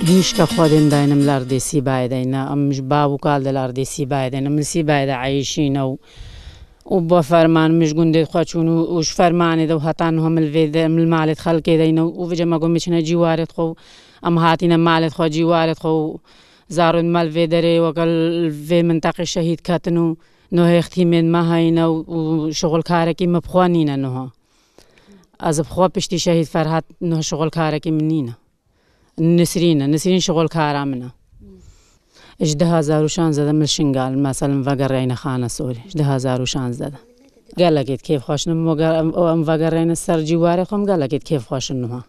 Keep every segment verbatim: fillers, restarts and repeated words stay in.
Hişka xwe dên daynim li erdê Sîbayê deyne. Em ji bav û kal de li erdê Sîbayê deyne. Min Sîbayê de eyşîne û, û bi ferman min ji gundê xwe çûn û, û ji fermanê de û heta niha min li vê de, min li malê xelkê deyne û, û vêca me got min çine cîwarê xwe û em hatîne malê xwe, cîwarê xwe û zarên me li vê derê weke li vê minteqê şehîd ketin û niha êxtîmên me heyne û, û şixulkarekî min bi xwe nîne niha. Ez bi xwe piştî şehîd Ferhat niha şixulkarekî min nîne. Nisrîn e. Nisrîn şixulkara min e. Ji du hazar û şanzdeh de min Şingal, mesela, vegeriyne Xanesorê. Ji du hazar û şanzdeh de. Gelekî kêfxweş in, em veger-, em, em vegeriyne ser cîwarê xwe, em gelekî kêfxweş in niha.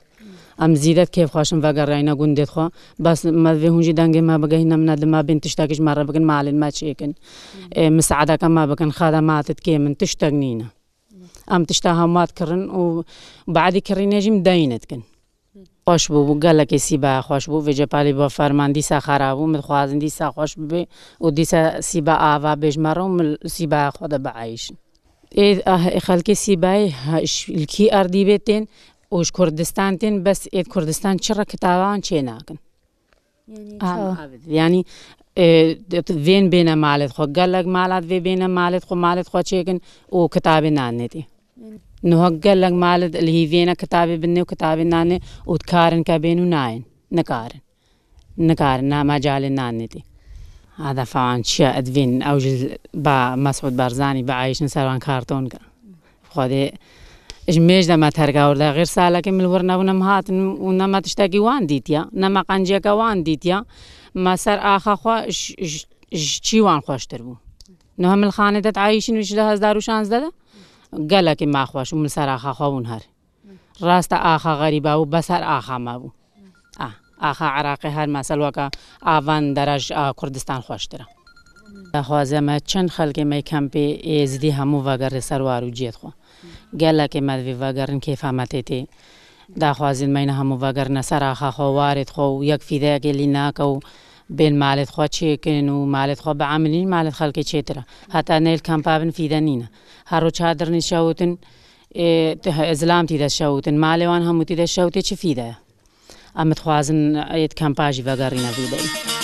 Em zîde kêfxweş in vegeriyne gundê xwe. Bes me vê hûn jî dengê me bigehîne, min e di me bên tiştekî ji me re bikin, malên me çêkin. Ê, misaedeke me bikin, xedematê kêm in, tiştek nîne. Em tişta hema dikirin û badî kirînê jî em deyne dikin. Xweş bû, bû gelekî Sîbaya xweş bû. Vê cepalî ba ferman dîsa xera bû. Min dixwazin dîsa xweş bibe û dîsa Sîba ava bê ji me re û min Sîbaya xwe de bieyşin. Ê, ah, ê xelkê Sîbayê, ha, ş-, li kî erdî bê tên û ji Kurdistan tên, bes ê Kurdistan çi re kitaban çê nakin. Yanî, ha, çawa? Yanî, e, vên bêne malê xwe. Gelek malat vê bêne malê xwe, malê xwe çêkin û kitabê nanê tê. Yanî. Niha gelek malat li hîvêne kitabê binê û kitabê nanê û dikarin ke bên û nayên. Nikarin. Nikarin, na mecalê nanê tê. Hedefa wan çi ye? Edvên ew ji ba Mesûd Barzanî bieyşin ser wan karton ke. Xwedê ji mêj de me terka wir de. Xêr salekê min li wir nebûn, em hatin û ne me tiştekî wan dîtiya, ne me qenciyeke wan dîtiya. Me ser axa xwe ji, ji, ji çî wan xweştir bû. Niha min li xanê de dieyşîn ji du hezar û şanzdeh de. Gelekî me xweş û min ser axa xwe bûn her. Rast e axa xerîba bû, bes her axa me bû. A, axa Iraqê her mesel weke avan derej a Kurdistan xweştir e. Daxwaze me çend xelkê me kempê Êzidî hemû vegerê ser war û ciyê xwe. Gelekê me divê vegerin kêfa me tê tê. Daxwazên me yine hemû vegerine ser axa xwe, warê xwe û yek fîdeyekê lî nake û bên malê xwe çêkin û malê xwe biemilîn, malê xelkê çêtir e. Heta neyl kampa bin fîde nîne. Her ro çadirnî şewtin, ê, te-, zilam tî de şewtin, malê wan hemû tî de şewtê çi fîde ye? Em dixwazin ê kampa jî vegerîne vî deyî.